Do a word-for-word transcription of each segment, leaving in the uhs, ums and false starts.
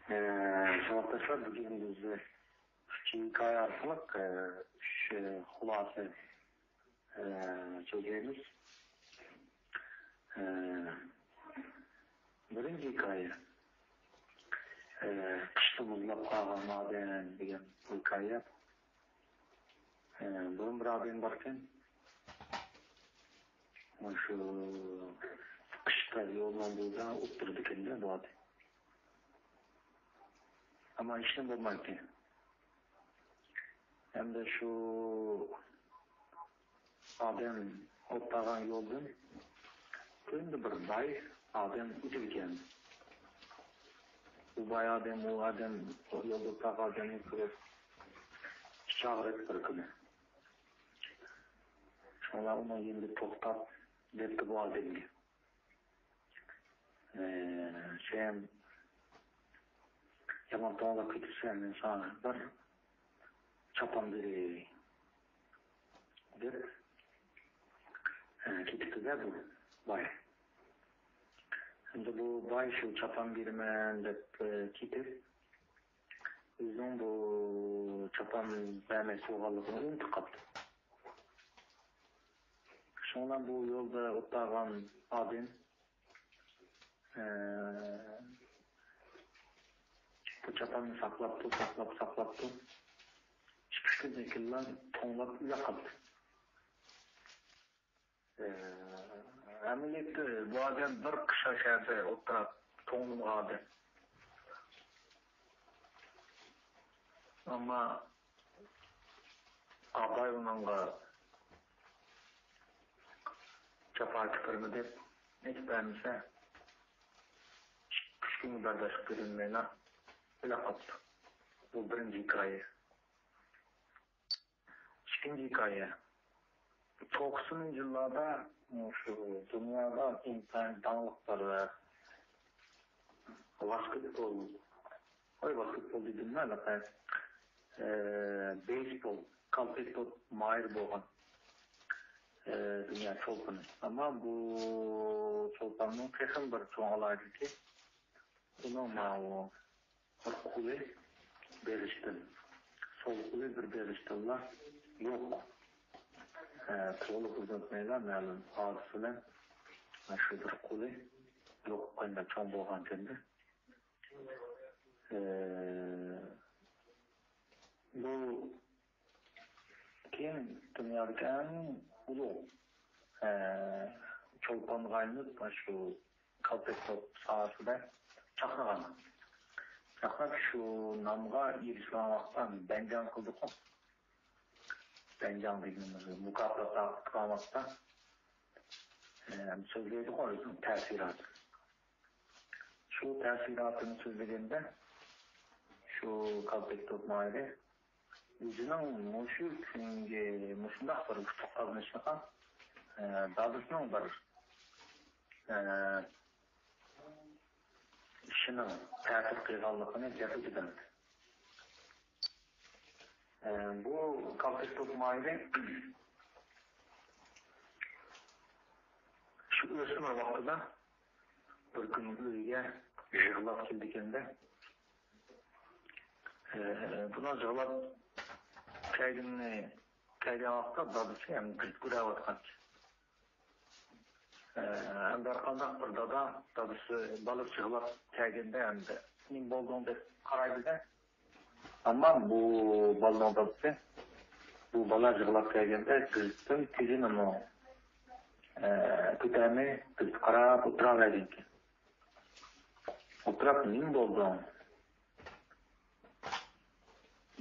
ئە، ساۋاقداشلار، بۈگۈن بىز ئۈچ ھېكايە ئارقىلىق، ئە، ئۈچ، ئە، خۇلاسە، ئە، سۆزلەيمىز. ئە، بىرىنچى ھېكايە، ئە، قىشتا مۇزلاپ قالغان ئادەم دېگەن ھېكايە. ئە، بۇرۇن بىر ئادەم باركەن. شۇ قىشتا يولنىڭ بويىدا ئولتۇرىدىكەن-دە بۇ ئادەم. ئەمما ھېچنېمە بولمايتتى. ئەمدى شۇ ئادەم ئولتۇرغان يولدىن كۈندە بىر باي ئادەم ئۆتىدىكەن. بۇ باي ئادەم، ئۇ ئادەم، يولدا ئولتۇرغان ئادەمنى كۆرۈپ، ئىچى ئاغرىدى بىر كۈنى. شۇڭا ئۇنىڭ يېنىدا توختاپ، دەپتۇ بۇ ئادەمگە. ئى، سەن يامان توڭلاپ كېتىپسەن، مەن ساڭا بىر چاپان بېرەي، دەپ، ئى، كېتىپتۇ-دە بۇ باي. ئەمدى بۇ باي شۇ چاپان بېرىمەن دەپ، ئى، كېتىپ، ئۆزىنىڭ بۇ چاپان بەرمەكچى بولغانلىقىنى ئۇنتۇپ قاپتۇ. شۇڭا بۇ يولدا ئولتۇرغان ئادەم، ئە، بۇ چاپاننى ساقلاپتۇ، ساقلاپ، ساقلاپتۇ. ئىككى، ئۈچ كۈندىن كېيىنلا توڭلاپ ئۆلۈپ قاپتۇ. ئە، ئەمەلىيەتتە بۇ ئادەم بىر قىش شۇ يەردە ئولتۇرۇپ توڭلىمىغان ئادەم. ئەمما ئاباي ئۇنىڭغا جاپا كۆتۈرمە دەپ ئېيتىپ بەرمىسە، ئۈچ كۈنگە بەرداشلىق بېرەلمەيلا ئۆلۈپ قاپتۇ. بۇ بىرىنچى ھېكايە. ئىككىنچى ھېكايە. توقسىنىنچى يىللاردا شۇ دۇنيادا ئىنتايىن داڭلىق بىر ۋاسكېتبول، ۋاسكېتبول دېدىممۇ، ھېلىقى، ئە، بېيسبول، كالتەك توپ ماھىرى بولغان، ئە، دۇنيا چولپىنى. ئەمما بۇ چولپاننىڭ تېخىمۇ بىر چوڭ ئالاھىدىلىكى، ئۇنىڭ ماۋۇ بىر قولى بېغىشتىن، سول قولى بىر بېغىشتىنلا يوق. ئە، تۇغۇلۇپ ئۇزاتمايلا مەلۇم ھادىسە بىلەن مانا شۇ بىر قولى يوق، قانداق چوڭ بولغانكەندە. ئە، بۇ كېيىن دۇنيادىكى ئەڭ ئۇلۇغ، ئە، چولپانغا ئايلىنىپ، مانا شۇ كالتەك توپ ساھەسىدە چاقنىغان. چاقناپ شۇ نامغا ئېرىشىدىغان ۋاقىتتا بەنجاڭ قىلدۇققۇ. بەنجاڭ دېگىنىمىز مۇكاپات تارقىتىدىغان ۋاقىتتا، ئە، سۆزلەيدىغۇ ئۆزىنىڭ تەسىراتى. شۇ تەسىراتىنى سۆزلىگەندە، شۇ كالتەك توپ ماھىرى ئۆزىنىڭ مۇشۇ كۈنگە مۇشۇنداق بىر ئۇتۇق قازىنىشىغا، ئە، دادىسىنىڭ بىر، ئە، ئىشىنىڭ تەسىر قىلغانلىقىنى دەپ ئۆتىدۇ. ئە، بۇ كالتەك توپ ماھىرى شۇ ئۆسمۈر ۋاقتىدا بىر كۈنى ئۆيگە يىغلاپ كېلىدىكەن-دە. ئە، بۇنىڭ يىغلاپ كەلگىنىنى، كەلگەن ۋاقىتتا دادىسى ھەم كۆرۈۋاتقان. ئە، ئەمدى ھەرقانداق بىر دادا، دادىسى، بالىسى يىغلاپ كەلگەندە، ئەمدى نېمە بولدۇڭ دەپ قارايدۇ-دە. ئەمما بۇ بالىنىڭ دادىسى بۇ بالا يىغلاپ كەلگەندە، كۆزىدىن كۆزىنىمۇ، ئە، كۆتۈرمەي، كۆزىگە قاراپ ئولتۇرالايدىكەن. ئولتۇراپ، نېمە بولدۇڭ؟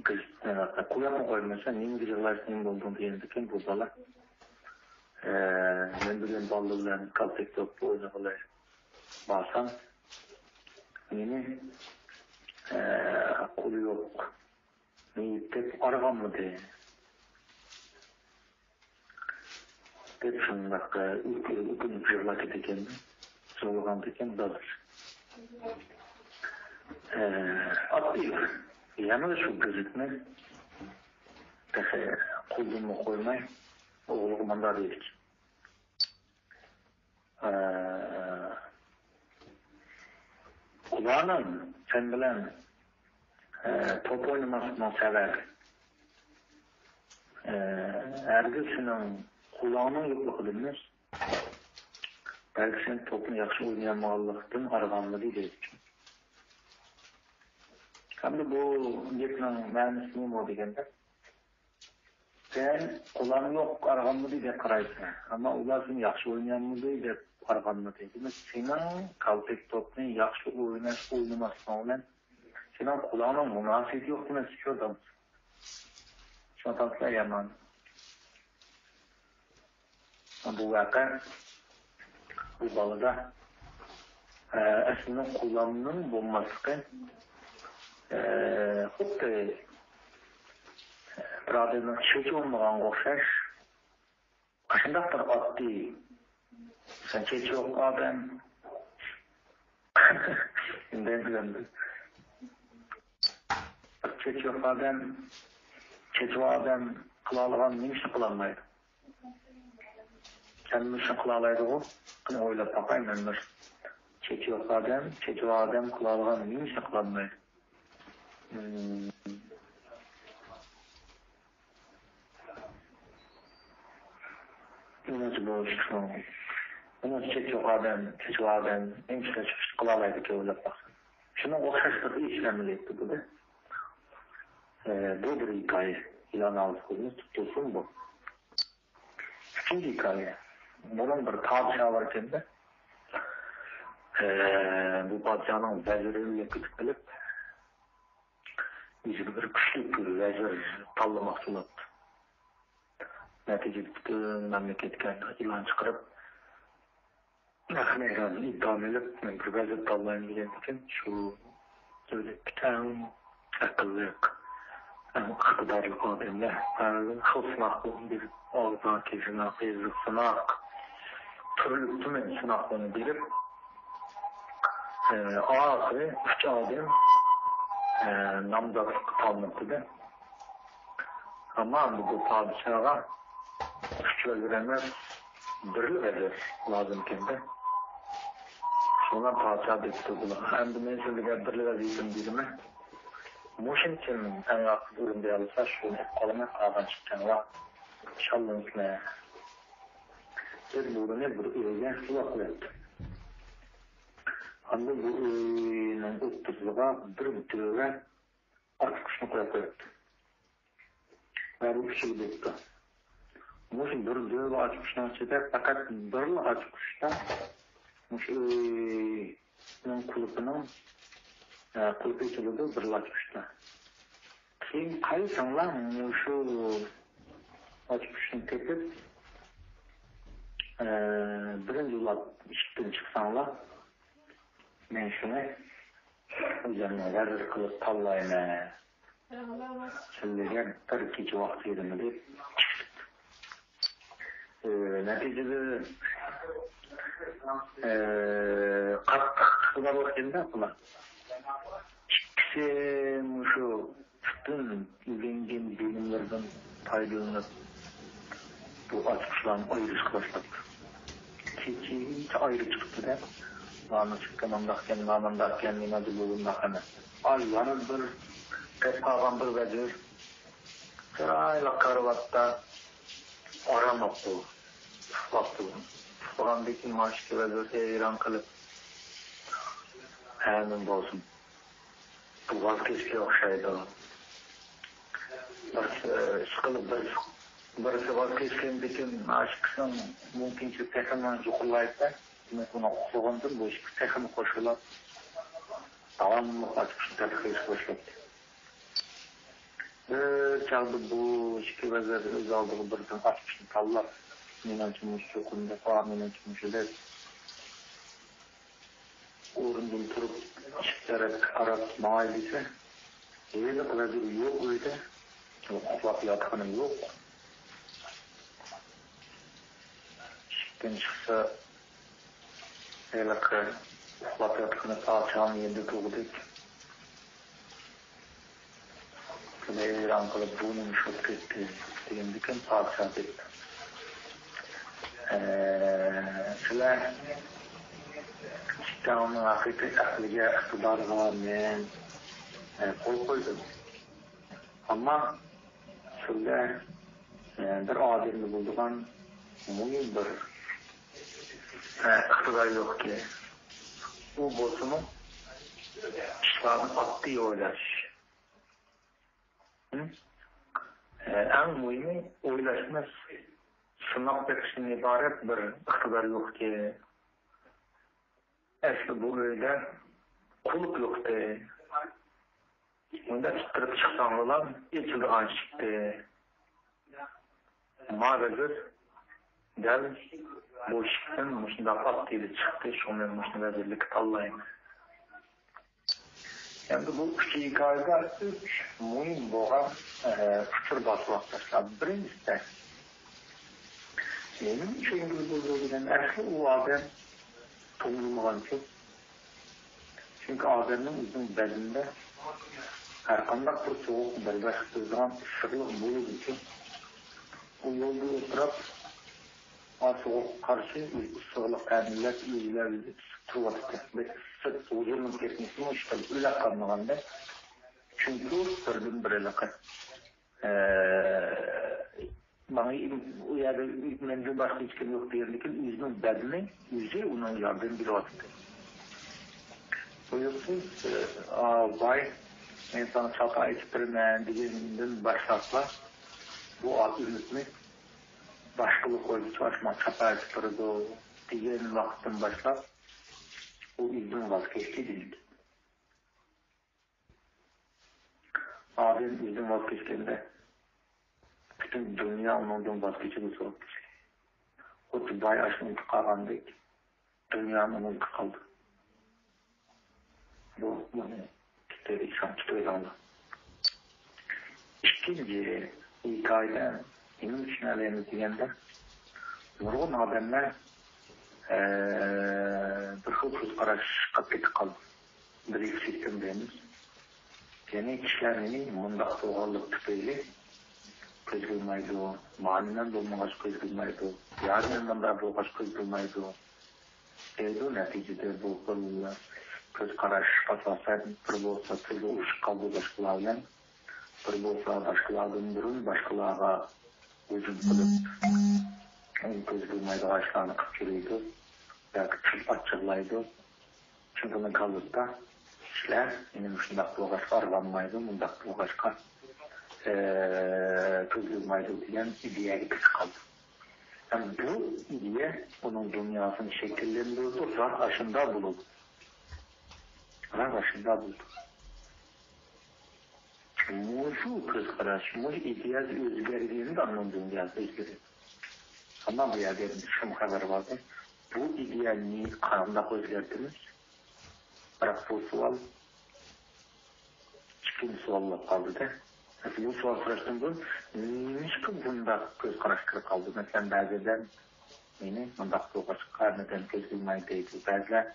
قويۇپمۇ قويمىسا، نېمىگە يىغلايسەن، نېمە بولدۇڭ دېگەندىكىن بۇ بالا، ئە، مەن بۈگۈن بالىلار بىلەن كالتەك توپ ئوينىغىلى بارسام، مېنى، ئە، قولى يوق مېيىپ دەپ قارىغانمىدى؟ دەپ شۇنداق، ئە، ئۆكۈنۈپ يىغلاپ كېتىدىكەن، يىغلىغاندىكىن دادىسى. ئە، ئاتتى يەنە شۇ گېزىتنى تېخى قولىدىنمۇ قويماي، ئوغلىغا مۇنداق دېدى. ئە، ئۇلارنىڭ سەن بىلەن، ئە، توپ ئوينىماسلىقنىڭ سەۋەبى، ئە، ھەرگىز سېنىڭ قولۇڭنىڭ يوقلۇقىدىن ئەمەس، بەلكى سەن توپنى ياخشى ئوينىيالمىغانلىقتىن ئارغاملىدى دەيدىكەن. ھەمدە بۇ گەپنىڭ مەنىسى نېمە دېگەندە، سەن قولۇڭ يوق ئارغاملىدى دەپ قارايسەن، ئەمما ئۇلار سېنى ياخشى ئوينىيالمىدى دەپ ئارغاملىدى. دېمەك، سېنىڭ كالتەك توپنى ياخشى ئويناش، ئوينىماسلىقىڭ بىلەن سېنىڭ قولۇڭنىڭ مۇناسىۋىتى يوق دېمەكچى شۇ ئادەم. شۇڭا تاپسا يامان. بۇ ۋەقە بۇ بالىدا، ئە، ئەسلىدە قولۇمنىڭ بولماسلىقى، ئە، خۇددى بىر ئادەمنىڭ چېچى بولمىغانغا ئوخشاش. قانداقتۇر ئاددىي. سەن چېچى يوق ئادەم. چېچى يوق ئادەم، چېچى بار ئادەم قىلالىغان نېمە ئىشنى قىلالمايدۇ؟ كەلمىشنى قىلالايدىغۇ؟ قېنى ئويلاپ باقاي مەن بىر. چېچى يوق ئادەم، چېچى بار ئادەم قىلالىغان نېمە ئىشنى قىلالمايدۇ؟ مم. مېنىڭچە بۇ شۇ. مېنىڭچە چېچى يوق ئادەم، چېچى بار ئادەم نېمە ئىشنى قىلالايدىكى ئويلاپ باقسا. شۇنىڭغا ئوخشاش بىر ئىش ئەمەلىيەتتە بۇ. ئە، بۇ بىر ھېكايە. يىلان ئاغزى قىزنى تۇتۇلسۇن بۇ. ئۈچىنچى ھېكايە. بۇرۇن بىر پادىشاھ بار ئىكەن-دە. ئە، بۇ پادىشاھنىڭ ۋەزىرى ئۆلۈپ كېتىپ قېلىپ، ئۆزىگە بىر كۈچلۈك ۋەزىر تاللىماقچى بولۇپتۇ. نەتىجىدە پۈتۈن مەملىكەتكە ئېلان چىقىرىپ، ھەق مەيدانىدا ئىدىيە ئېلىپ، مەن بىر ۋەزىر تاللايمەن دېگەندىكىن، شۇ دۆلەتتىكى ئەڭ ئەقىللىق، ئەڭ ئىقتىدارلىق ئادەملەر ھەر خىل سىناقلارنى بېرىپ، ئاغزاكى سىناق، يېزىق سىناق، تۈرلۈك تۈمەن سىناقلارنى بېرىپ، ئە، ئاخىرى ئۈچ ئادەم، ئە، نامزاتلىققا تاللىنىپتۇ-دە. ئەمما بۇ پادىشاھقا ئۈچ ۋەزىر ئەمەس، بىرلا ۋەزىر لازىمكەن-دە. شۇڭا پادىشاھ دەپتۇ بۇلارغا، ئەمدى مەن سىلەرگە بىرلا ۋەزىپىنى بېرىمەن. مۇشۇنى كىم ئەڭ ئاخىرقى ئورۇندىيالىسا، شۇنى ئېلىپ قالىمەن، قالغان ئىككىڭلار شاللىنىسىلەر، دەپ بۇرۇنى بىر ئۆيگە سولاپ قويۇپتۇ. ئاندىن بۇ ئۆينىڭ ئوتتۇرىسىغا بىر دۆۋە ئاچقۇچنى قويۇپ قويۇپتۇ. ۋە بۇ ئىچىگە دەپتۇ. مۇشۇ بىر دۆۋە ئاچقۇچنىڭ ئىچىدە پەقەت بىرلا ئاچقۇچتا مۇشۇ ئۆينىڭ قۇلۇپىنىڭ، ئە، قۇلۇپى ئېچىلىدۇ بىرلا ئاچقۇچتا. كېيىن قايسىڭلار مۇشۇ ئاچقۇچنى تېپىپ، ئە، بىرىنچى بولۇپ ئىشىكتىن چىقساڭلار، مەن شۇنى ئۆزۈمنى ۋەزىر قىلىپ تاللايمەن. سىلەرگە بىر كېچە ۋاقىت بېرىمەن دەپ چىقىپتۇ. ئى، نەتىجىدە، ئى، قاتتىق ئىقتىدارلىق ئىكەن-دە بۇلار. ئىككىسى مۇشۇ پۈتۈن ئۆگەنگەن بىلىملىرىدىن پايدىلىنىپ، بۇ ئاچقۇچلارنى ئايرىشقا باشلاپتۇ. كېچىچە ئايرىپ چىقىپتۇ-دە. مانا چىققان مۇنداقكەن، مانا مۇنداقكەن، مانا بۇ بۇنداق ئەمەس. ئاي، يەنە بىر قېلىپ قالغان بىر ۋەزىر چىرايلىق كارىۋاتتا ئارام ئاپتۇ، ئۇخلاپتۇ. ئۇخلىغاندىن كېيىن مانا ئىككى ۋەزىر ھەيران قېلىپ، ھە، نېمە بولسۇن. بۇ ۋاز كەچكەن ئوخشايدۇ. بىر، ئىشقىلىپ بىر، بىرسى ۋاز كەچكەندىكىن ئاشۇ كىشىنىڭ مۇمكىنچىلىكى تېخىمۇ يۇقىرىلايدۇ. دېمەك، ئۇنىڭ ئۇخلىغىنىدىن بۇ ئىككى تېخىمۇ قوشۇلۇپ، داۋاملىق ئاچقۇچنى تەتقىق قىلىشقا باشلاپتۇ. بىر چاغدا بۇ ئىككى ۋەزىر ئۆز ئالدىغا بىردىن ئاچقۇچنى تاللاپ، مېنىڭچە مۇشۇ چوقۇم دەپ، ئا، مېنىڭچە مۇشۇ دەپ، ئورنىدىن تۇرۇپ، ئىشىك تەرەپكە قاراپ ماڭاي دېسە، ھېلىقى ۋەزىر يوق ئۆيدە، ئۇخلاپ ياتقىنى يوق. ئىشىكتىن چىقسا، ھېلىقى ئۇخلاپ ياتقىنى پادىشاھنىڭ يېنىدا تۇرغۇدەك. ھەيران قېلىپ، بۇ نېمە ئىش بولۇپ كەتتى؟ دېگەندىكىن پادىشاھ دەپتۇ. ئە، سىلەر ئۇنىڭ ھەقىقىي ئەقلىگە، ئىقتىدارىغا مەن، ئە، قول قويدۇم. ئەمما سىلدە، ئە، بىر ئادەمدە بولىدىغان مۇھىم بىر، ئە، ئىقتىدار يوقكى، ئۇ بولسىمۇ ئىشلارنى ئاددىي ئويلاش. ئەڭ مۇھىمى، ئويلاشماس، سىناق بېقىشتىن ئىبارەت بىر ئىقتىدار يوقكى، ئەسلى بۇ ئۆيدە قۇلۇپ يوقتى. ئۇنداق ئىتتىرىپ چىقساڭلار ئېچىلىدىغان ئىشىكتى. ما ۋەزىر دەل بۇ ئىشىكتىن مۇشۇنداق ئاددىيلا چىقتى، شۇڭا مەن مۇشۇ ۋەزىرلىككە تاللايمەن. ئەمدى بۇ ئۈچ ھېكايىدە ئۈچ مۇھىم بولغان، ئە، ئۇچۇر بار ساۋاقداشلار. بىرىنچىسى، نېمە ئۈچۈن بۇ بولدى دېگەن ئەسلى ئۇ ئادەم توڭلىمىغانچۇ. چۈنكى ئادەمنىڭ ئۆزىنىڭ بەدىنىدە ھەرقانداق بىر سوغۇق بەرداشلىق قىلىدىغان ئىسسىقلىق بولىدىكەن. ئۇ يولدا ئولتۇرۇپ، ئا، سوغۇققا قارشى ئىسسىقلىق تەمىنلەپ، ئۆزلەر ئىسسىق تۇرۇۋاتىدۇ. بەك ئىسسىپ، ھۇزۇرلىنىپ كەتمىسىمۇ، ئىشقىلىپ ئۆلۈپ قالمىغاندەك. چۈنكى بىردىن بىر ھېلىقى، ئە، ماڭا ئۇ يەردە مەندىن باشقا ھېچكىم يوق دېگەندىكىن، ئۆزىنىڭ بەدىنى ئۆزى ئۇنىڭ ياردىمى بېرىۋاتىدۇ. تۇيۇقسىز، ئە، ئا، ۋاي، مەن ساڭا چاپان ئېتىپ بېرىمەن دېگەندىن باشلاپلا، بۇ ئات ئۈمىدنى باشقىلار قويغۇچە ئاشۇ ماڭا چاپان ئېتىپ بېرىدۇ دېگەن ۋاقىتتىن باشلاپ، ئۇ ئۆزىدىن ۋاز كەچتى دېمەك. ئادەم ئۆزىدىن ۋاز كەچكەندە، پۈتۈن دۇنيا ئۇنىڭدىن ۋاز كېچىدۇ، سوراپ كېچىدۇ. خۇددى باي ئاشنى ئۇنتۇپ قالغاندەك، دۇنيانى ئۇنىڭ ئۇنتۇپ قالدى. بۇ، بۇنى تۇتۇۋېلىڭلار. ئىككىنچى ھېكايىدە نېمىنى چۈشىنەلەيمىز دېگەندە، نۇرغۇن ئادەملەر، ئە، بىر خىل كۆز قاراشقا پېتىپ قالدى. بىر ئېكسىستېم دەيمىز. يەنى كىشىلەر مېنى مۇنداق بولغانلىقى تۈپەيلى كۆزگە ئىلمايدۇ، مانىمەن بولمىغاچ كۆزگە ئىلمايدۇ، يارىمەن مۇنداق بولغاچ كۆزگە ئىلمايدۇ دەيدۇ. نەتىجىدە بۇ خىل كۆز قاراشقا ئاساسەن بىر بولسا تىلدا ئۇرۇشۇپ قالىدۇ باشقىلار بىلەن، بىر بولسا باشقىلاردىن بۇرۇن باشقىلارغا ھۇجۇم قىلىپ، كۆزگە ئىلمايدىغان ئىشلارنى قىلىپ يۈرىدۇ ياكى تىل ئاچچىقلايدۇ. چۈنكى ئۇنىڭ كاللىسىدا كىشىلەر مېنى مۇشۇنداق بولغاچقا ئارىلانمايدۇ، مۇنداق بولغاچقا، ئە، كۆزگە ئىلمايدۇ دېگەن ئىدىيەگە پېتىپ قالدى. ھەم بۇ ئىدىيە ئۇنىڭ دۇنياسىنى شەكىللەندۈرىدۇ، راست ئاشۇنداق بولىدۇ. راست ئاشۇنداق بولىدۇ. مۇشۇ كۆز قاراش، مۇشۇ ئىدىيەسى ئۆزگەرگەندە ئۇنىڭ دۇنياسى ئۆزگىرىدۇ. ئەمما بۇ يەردە شۇم خەۋەر باردى. بۇ ئىدىيەنى قانداق ئۆزگەرتىمىز؟ بىراق بۇ سوئال ئىككىنچى سوئال بولۇپ قالدى-دە. بۇ سوئال سوراشتىن بۇرۇن، نېمىشقا بۇنداق كۆز قاراش كىرىپ قالدى؟ مەسىلەن، بەزىلەر مېنى مۇنداق بولغاچقا ھەممىدىن كۆز قىلمايدۇ دەيدۇ. بەزىلەر،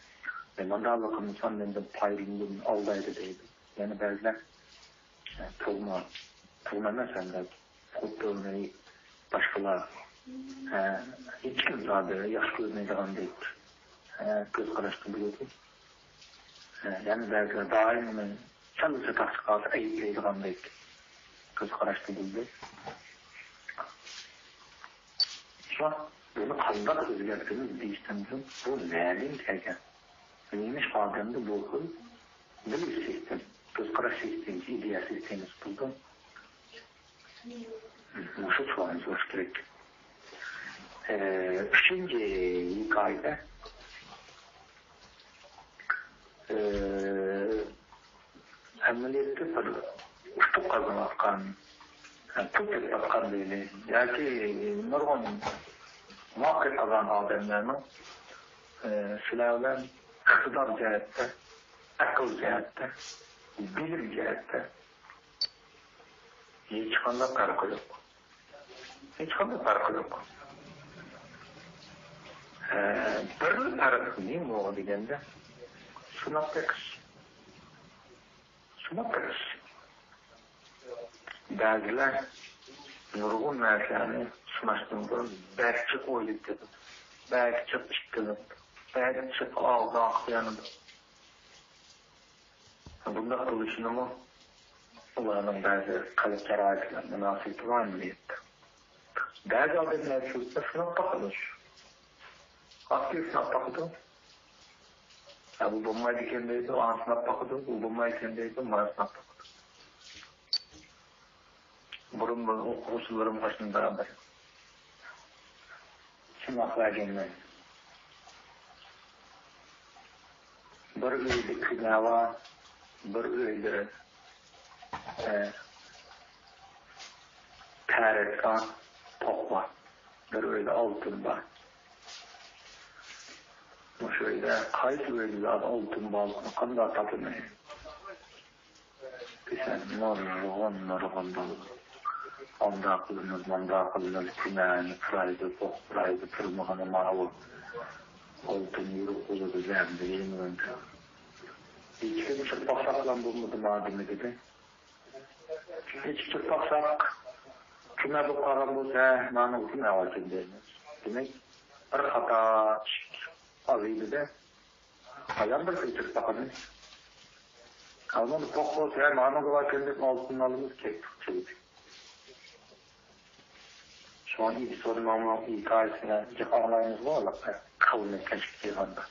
مەن مۇنداقلا قىلمىسام مەندىن پايدىلىنىدۇ، مېنى ئالدايدۇ دەيدۇ. يەنە بەزىلەر، تۇغما، تۇغما ئەمەس ئەمدى، خۇددى ئۇنى باشقىلار، ھە، ھېچكىم زادى ياخشى كۆرمەيدىغاندەك، ھە، كۆز قاراشقا بولىدۇ. ھە، يەنە بەزىلەر دائىم ئۇنى چالا چاتاق چىقارسا ئەيىبلەيدىغاندەك كۆز قاراشقا بولىدۇ. شۇڭا بۇنى قانداق ئۆزگەرتىمىز دېيىشتىن بۇ نەدىن كەلگەن؟ نېمىش ئادەمدە بۇ خىل بىلىش سىستېمىسى، كۆز قاراش سىستېمىسى، ئىدىيە سىستېمىسى بولىدۇ؟ مۇشۇ سوئالنى سوراش كېرەك. ئە، ئۈچىنچى ھېكايىدە، ئە، ئەمەلىيەتتە بىر ئۇتۇق قازىنىۋاتقان، پۇل تېپىۋاتقان دەيلى، ياكى نۇرغۇن مۇۋەپپەقىيەت قازانغان ئادەملەرنىڭ، ئە، سىلەر بىلەن ئىقتىدار جەھەتتە، ئەقىل جەھەتتە، بىلىم جەھەتتە ھېچقانداق پەرقى يوق. ھېچقانداق پەرقى يوق. ئە، بىر پەرق نېمە دېگەندە، سىناق بېقىش. سىناق بېقىش. بەزىلەر نۇرغۇن نەرسىلەرنى سىناشتىن بۇرۇن بەك جىق ئويلىنىپ، بەك جىق ئىككىلىنىپ، بەك جىق ئالدى ئاقىيانىدۇ. بۇنداق بولۇشىنىمۇ ئۇلارنىڭ بەزى قەلب شارائىتى بىلەن مۇناسىۋىتى بار، ئەمەلىيەتتە. بەزى ئادەملەر شۇ سىناپ باقىدۇ شۇ. ئاقىيا سىناپ باقىدۇ. ھە، بۇ بولمايدىكەن دەيدۇ، ئانا سىناپ باقىدۇ، بۇ بولمايدىكەن دەيدۇ، مانا سىناپ باقىدۇ. بۇرۇن بۇرۇن ئوقۇغۇچىلىرىمغا شۇنداق بىر سىناق بەرگەنمەن. بىر ئۆيدە كۈنە بار، بىر ئۆيدە، ئە، تەرەت بار، توق بار. بىر ئۆيدە ئالتۇن بار. مۇشۇ ئۆيدە قايسى ئۆيدە زادى ئالتۇن بارلىقىنى قانداق تاپىمەن؟ دېسەم، نۇرغۇن، نۇرغۇن بولىدۇ. ئانداق قىلىمىز، مانداق قىلىمىز، كۈنەنى پۇرايدۇ، توق پۇرايدۇ، پۇرىمىغىنى ماۋۇ ئالتۇن يورۇق بولىدۇ، زەمبىلى. ھېچكىم چىرپاق ساقلام بولمىدىما دېمىدى. ھېچ چىرپاق ساق كۈنە بولۇپ قالغان بولسا، مانا ئۇزۇن ئەۋەتىم دەيمىز. دېمەك، بىر خاتا ئىش ئازىيدۇ-دە. قاياندۇر كۆچۈرۈپ باقىمىز. ئالمىنى توق بولسا، ھە، مانا بۇلار كەلدى، ئالتۇن ئالىمىز كەتتۇق، چىقتى. شۇڭا ئېدىسوننىڭ ھېكايىسىنى جىق ئاڭلايمىزغۇ، ھېلىقى قىلنى كەشىپ قىلغاندا.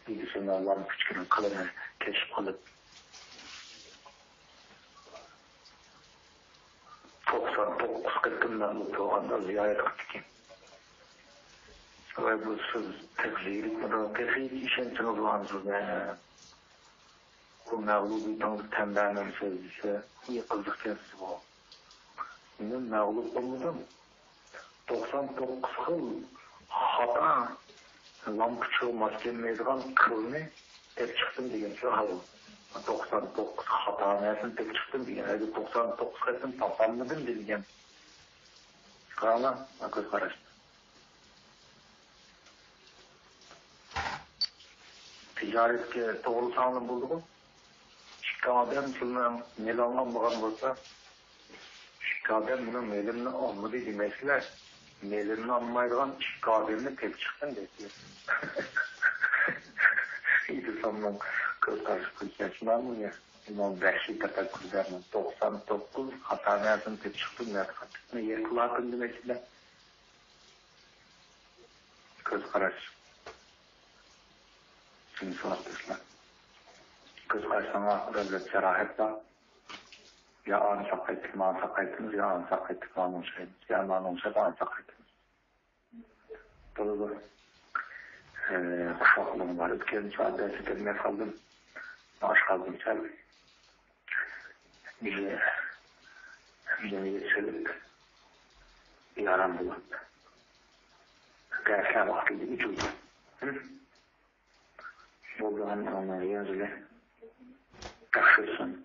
ئېدىسون لامپۇچكىنىڭ قىلىنى كەشىپ قىلىپ، توقسان توققۇز قېتىم مەغلۇپ بولغاندا زىيارەت قىپتىكەن. ۋاي، بۇ سىز تېخى زېرىكمىدىڭىز، تېخى ئىشەنچىڭىز بارمۇ سىزنىڭ؟ بۇ مەغلۇبىيىتىڭىزگە تەن بەرمەمسىز دېسە، نېمە قىزىقكەنسىز بۇ؟ مەن مەغلۇپ بولمىدىم. توقسان توققۇز خىل خاتا لامپۇچكىغا ماس كەلمەيدىغان قىلنى دەپ چىقتىم دېگەن شۇ ھال. توقسان توققۇز خاتا نەرسىنى دەپ چىقتىم دېگەن. ھەرگىز توقسان توققۇز قېتىم تاپالمىدىم دېمىگەن. قاراڭلار، كۆز قاراش. تىجارەتكە توغرىلىساڭلار بولىدىغۇ. ئىككى ئادەم شۇنىڭ مېلىنى ئالمىغان بولسا، ئىككى ئادەم بۇنىڭ مېلىنى ئالمىدى دېمەيسىلەر. مېلىنى ئالمايدىغان ئىككى ئادەمنى تېپىپ چىققىن دەيسىلەر. ئېدىسوننىڭ كۆز قارىشى قىلىشى شۇنداقمۇ يا؟ ئۇنىڭ ۋەھشىي تەپەككۇرلىرىنىڭ توقسان توققۇز خاتا نەرسىنى تېپىپ چىقتىم، نەدە خاتا؟ يەتتە لاپىن دېمەيسىلەر. كۆز قاراش. شۇنى سوراپ تاشلاڭ. كۆز قاراشلىرىڭلار بىر جاراھەت بار. يا ئانى ساقايتتۇق، مانى ساقايتىمىز، يا ئانى ساقايتتۇق، مانى ئوڭشايمىز، يا مانى ئوڭشاپ، ئانى ساقايتىمىز. بولىدۇ. ئە، ئۇششاقلىقىم بار. ئۆتكەن سائەتتە سېتىلمەي قالدىم. ئاشقازىنىم سەل يېنىگە سېلىپ، يارام بولۇپ. دەرسلەر ۋاقتىدا ئېچىلدى. بولىدىغان يەنزىلى تەخسىسسىن.